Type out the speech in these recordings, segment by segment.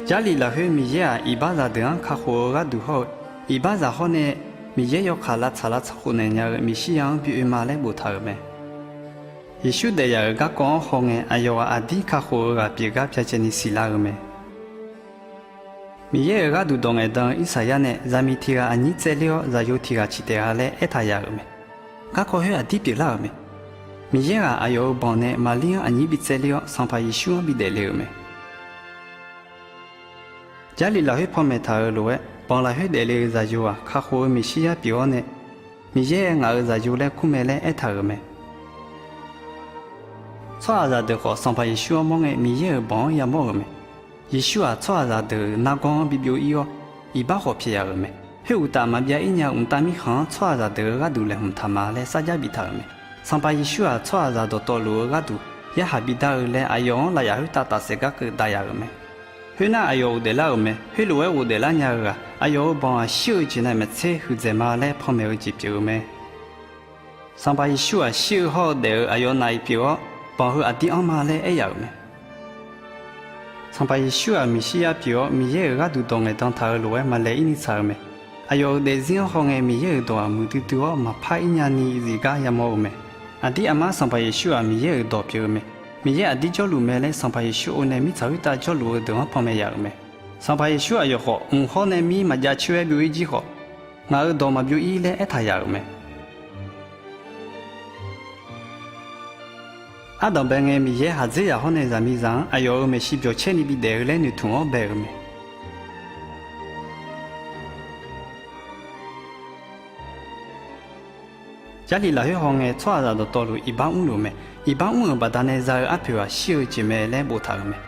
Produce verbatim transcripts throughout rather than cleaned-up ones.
Jarlif lafkhoer Miqyaer-aq, iqbaxzaq deuq-anr kakhof-eu gharduq hawr-eu, iqbaxzaq hawr nae Miqyaer yawkaq lavtsaq lavtsanr khofnaeq nya-eu Meqsirya-anr bi oe ma laer boftaq-euq mae. Yeqsur daef yaf-euq garkawv-anr hawngae, aqyawf-aq, aqdir kakhof-eu ghaq pyeuf gar byacaevni siqlar-eu mae. Miqyaer-euq gharduq dawq ngaeqdan-eu Irsaqyar nae zaqmiq tiq ghaq aqnyir tsaevler-awr, zaqyo tiq ghaq ciq taef-a laer aertaq yaf-euq mae. Garkawv khoer aqdir pyeuflar-euq mae. Miqyaer ghaq aqyawf-euq banq nae Maqlir-anr aqnyir bi tsaevler-awr, Sanqpaq Yeqsur-anr bi daefle-euq mae. Jarlif lafkhoer panmaeq taq-euq lof-aer, banq lafkhoer daefle-eu zaqyo-aq, kakhof-eu Meqsirya pyeuf-awr nae, Miqyaer-aer ngaq-euq zaqyo laer kur mae laer aertaq-euq mae. Tsawrhaqzaq deuq khawf, Sanqpaq Yeqsur-anr mawr ngae, Miqyaer-euq banq-anr yamawr-euq mae. Yeqsur-aq, tsawrhaqzaq deuq-euq nargawr-anr bi byov-ir-awr, iqbax khawf pyaeq yaf-euq mae. Khoeruqtaf, maqbyav-ir nya-eu mqtav mirkhanq-anr tsawrhaqzaq deuq-euq gharduq laeqhmq taq ma laer sarjax bif taq-euq mae. Sanqpaq Yeqsur-aq, tsawrhaqzaq dawqtawvluf-eu gharduq yarhaq bi dar-eu laer, aqyawf-anr lafyaf khoertav tafsaef gar keuv daq yaf-euq mae. Khoernar, aqyawf ghofdaef lar-euq mae. Khoerlof-aer ghofdaef lar nya-eu ghaq, aqyawf-euq banq-aq, shir-eu jeq navmaqtser huiqdzaeq ma laer panmaeq-eu jeq pyeuf-eu mae. Sanqpaq Yeqsur-aq, shir-eu hawr-eu daef-eu aqyawf naf-iq pyeuf-awr, banq heu aqdir anr ma laer aer yaf-euq mae. Sanqpaq Yeqsur-aq, Meqsirya pyeuf-awr, Miqyaer-euq gharduq dawq ngaeqdan taq-euq lof-aer maqlaeq-ir ni tsaq-eu mae. Aqyawf-euq daefzir-anr hawngae, Miqyaer-euq dawq-aq, muiqdui dui-awr maqpar-ir nyani zifgar yamawr-eu mae. Aqdir aqmar Sanqpaq Yeqsur-aq, Miqyaer-euq dawq pyeuf-eu mae. Miqyaer aqdir jawrluf mae laer, Sanqpaq Yeqsur oe nae mirtsaq khoertav jawrluf-eu deuq-anr panmaeq yaf-euq mae. Sanqpaq Yeqsur aqyawf khawf, mq hawr nae mir maqjav coer-aer byov-ir jir khawf, ngaq-euq dawq maqbyov-ir laer aertaq yaf-euq mae. Ardanqbae ngae, Miqyaer khaqdzerzaq hawr nae zaqmiqzaq-anr aqyawf-euq maeqshi byawqcaer ni bidaef-eu laer noeqtmq-awr bae-euq mae. Jarlif lafkhoer hawngae, tsawrhaqzaq dawqtawvluf iqbax mrluf-eu mae. Iqbax mr-euq baqdanae za-eu arpoeq-aq, shir-eu jeq mae laer boftaq-euq mae.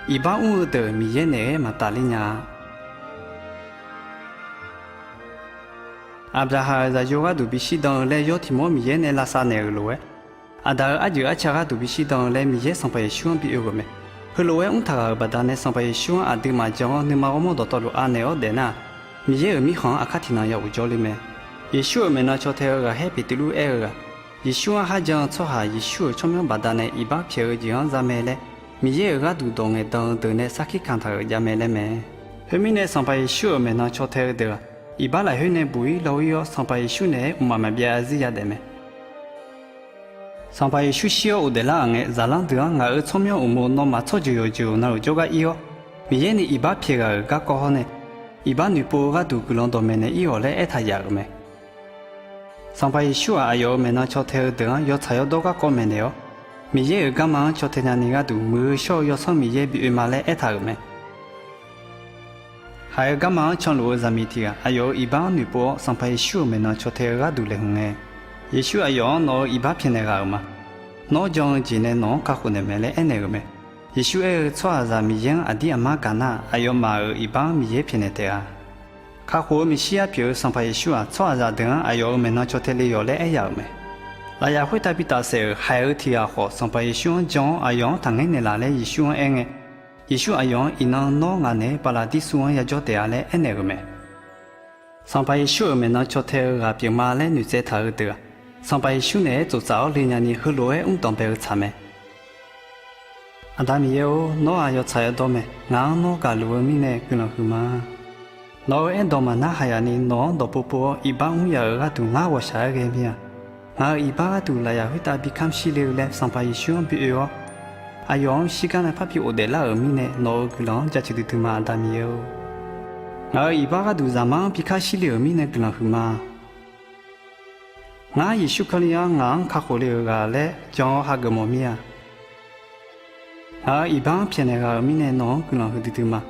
Iqbax mr-eu deuq Miqyaer naeq-aer maqtafler nya-a. Aqbyaqhaq-euq zaqyo gharduq bishir dan-eu laer yawr tiq mawr Miqyaer nae lavsav naeq-euq lof-aer, Aqdaq-euq arjeuq arca gharduq bishir dan-eu laer Miqyaer Sanqpaq Yeqsur-anr bi oe-euq mae. Heulof-aer mrtaq ghaq-euq baqdanae Sanqpaq Yeqsur-anr aqduimaf jan-awr nuima ghawrmawr dawqtawvluf anaeq-awr daef nar-aq, Miqyaer-euq mirkhanq-anr aqkar tiqnan ya uq jawrler mae. Yeqsur-euq maeqnan caw tae-eu ghaqkhaer Beqtuvluv aer-eu-aq, Yeqsur-anr kharjan-eu tsawrhaq Yeqsur-euq tsawrmyanr baqdanae iqbax pyaeq-eu jeq-anr za mae laer, Miqyaer-euq gharduq dawq ngaeqdan-eu deuq nae sarkir kamq taq-euq jav mae laer mae. Khoermirnae, Sanqpaq Yeqsur-euq maeqnan caw tae-eu deuq-aq, iqbax lafkhoer nae buq-ir law-ir-awr, Sanqpaq Yeqsur naeq-aer mqmaq maqbyav zarzir yadaef mae. Sanqpaq Yeqsur shir-awr ghofdaef lar-euq ngae, zaqlanr deuq-anr ngaq-euq tsawrmyanr uqmov nawmaf tsawrjeuq yawqjeuq navluf jawrgar ir-awr, Miqyaer ni iqbax pyaeq ghaq-euq garkawv hawr nae, iqbax noeqpov-eu gharduq guiqlanq dawqmaeq naeq ir-awq laer aertaq yaf-euq mae. Sanqpaq Yeqsur-aq, aqyawf-euq maeqnan caw tae-eu deuq-anr yawtsaq yawdawr garkawv maeqnaeq-awr, Miqyaer-euq garma-anr caw tae nyani gharduq, muiq-eu shawr-eu Yawsanr Miqyaer bi oe ma laer aertaq-euq mae. Haiq-eu garma-anr canluf-eu zaqmiq tiq ghaq aqyawf-euq iqbax-anr noeqpov-awr, Sanqpaq Yeqsur-euq maeqnan caw tae-eu gharduq laeqhmq ngae, Yeqsur aqyawf-anr nawq-euq iqbax pyaeqnaeq ghaq-euq ma. Nawr jan-eu jeq nae nawq-anr kakhof naeq mae laer aernaeq-euq mae. Yeqsur aer-eu, Tsawrhaqzaq Miqyaer-anr aqdir aqmar gaq nar-aq, aqyawfmaf-euq iqbax-anr Miqyaer pyaeqnaeq taef-a. Kakhof-eu Meqsirya pyeuf-eu Sanqpaq Yeqsur-aq, tsawrhaqzaq deuq-anr aqyawf-euq maeqnan caw tae le yawq laer aer yaf-euq mae. Lafyaf khoertav bi tafsaef-euq haiq-eu tiq ghaq khawf, Sanqpaq Yeqsur-anr jan-awr aqyawf-anr taqngaer naeqlaf laer Yeqsur-anr aer ngae, Yeqsur aqyawf-anr iqnan nawr ngaq naeq-aer Paqlaqdirsuv-anr yajawr taef-a laer aernaeq-euq mae. Sanqpaq Yeqsur-euq maeqnan caw tae-eu ghaq pyeufma laer noeqtsaev taq-eu deuq-aq, Sanqpaq Yeqsur naeq-aer tsof tsaf-awr le nyani heulof-aer mr danqbae-eu tsaq mae. Aqda Miqyaer-or, nawr-aq yawtsaq yawdawr mae. Ngaq-anr nawr gaqluf-eu mirnae guiqlanq huiqma. Nawq-euq aerdawq maqnar haq yaf ni nawq-anr dawq povpov-awr iqbax mr yaf-euq gharduq ngar ghawqshaq-aer ghae mir-a. Ngaq-euq iqbax gharduq lafyaf khoertav bi kamr shir le-eu laer Sanqpaq Yeqsur-anr bi oe-awr, aqyawf-anr shirgar nae parbi ghofdaef lar-euq mirnae nawq-euq guiqlanq-anr jaceuq duidui ma, Aqda Miqyaer-or. Ngaq-euq iqbax gharduq Zaqmar-anr bi kamr shir le-euq mirnae guiqlanq huiqma. Ngar Yeqsur Kali-anr ngaq-anr kakhof le-euq ghaq laer jan-awr hageuf mawf mir-a. Ngaq-euq iqbax-anr pyaeqnaeq ghaq-euq mirnae nawq-anr guiqlanq huiqdui dui ma.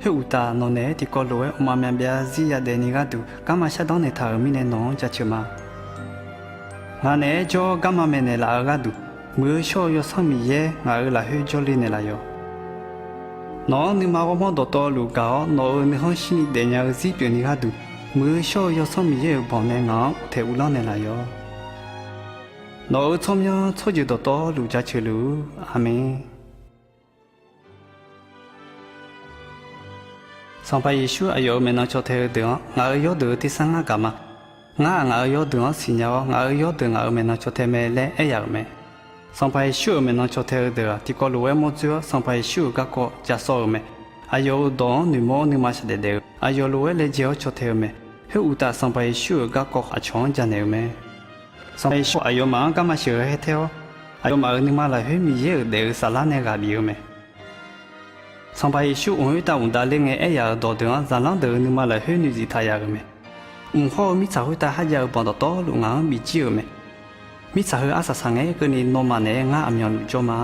Khoeruqtaf, nawq naeq-aer tiqkawv lof-aer mqmaq maqbyav zarzir yadaef ni gharduq garma shardanr naeqtaq-euq mirnae nawq-anr jaceuq ma. Ngaq naeq-aer jawr-awr garma maeqnaeq laf-eu gharduq, muiq-eu shawr-eu Yawsanr Miqyaer ngaq-euq lafkhoer jawrle naeqlaf yawq. Nawq-anr nuima ghawrmawr dawqtawvluf gaq-awr nawq-euq nuikhanr shirni daefnya-eu zir pyeufni gharduq, muiq-eu shawr-eu Yawsanr Miqyaer-euq banq nae ngaq-anr uqtaeq uvlanr naeqlaf yawq. Nawq-euq tsawrmyanr tsawrjeuq dawqtawvluf jaceuq luf-ur. Aqmeq. Sanqpaq Yeqsur aqyawf-euq maeqnan caw tae-eu deuq-anr, ngaq-euq yawrdeuq-eu tersar ngar gaq ma. Ngar-aq, ngaq-euq yawrdeuq-anr siqnya-awr, ngaq-euq yawrdeuq ngaq-euq maeqnan caw tae mae laer aer yaf-euq mae. Sanqpaq Yeqsur-euq maeqnan caw tae-eu deuq-aq, tiqkawv lof-aer mawr dzoer-awr, Sanqpaq Yeqsur-euq garkawv ja sawr-eu mae. Aqyawf-euq dawq-anr noeqmawr-awr nuima shaqdaef daef-eu, aqyawf lof-aer laejae-awr caw tae-eu mae. Khoeruqtaf, Sanqpaq Yeqsur-euq garkawv aqcawq-anr janaeq-eu mae. Sanqpaq Yeqsur aqyawfmaf-anr garma sheuq-eu haer taer-awr, aqyawfmaf-euq nuima lafkhoer Miqyaer-euq daef-eu saflar nae ghaq bif-eu mae. Sanqpaq Yeqsur mq khoertav mqdav ler ngae aer yaf-euq dawqdeuq-anr zaqlanr deuq-euq nuima lafkhoer noeqzif taq yaf-euq mae. Mq hawr-eu mirtsaq khoertav kharjav-eu banq dawqtawvluf ngaq-anr bifjir-euq mae. Mirtsaq heu arsaq saqngae keuvni nawmaf naeq-aer ngar aqmyanluf jawr ma.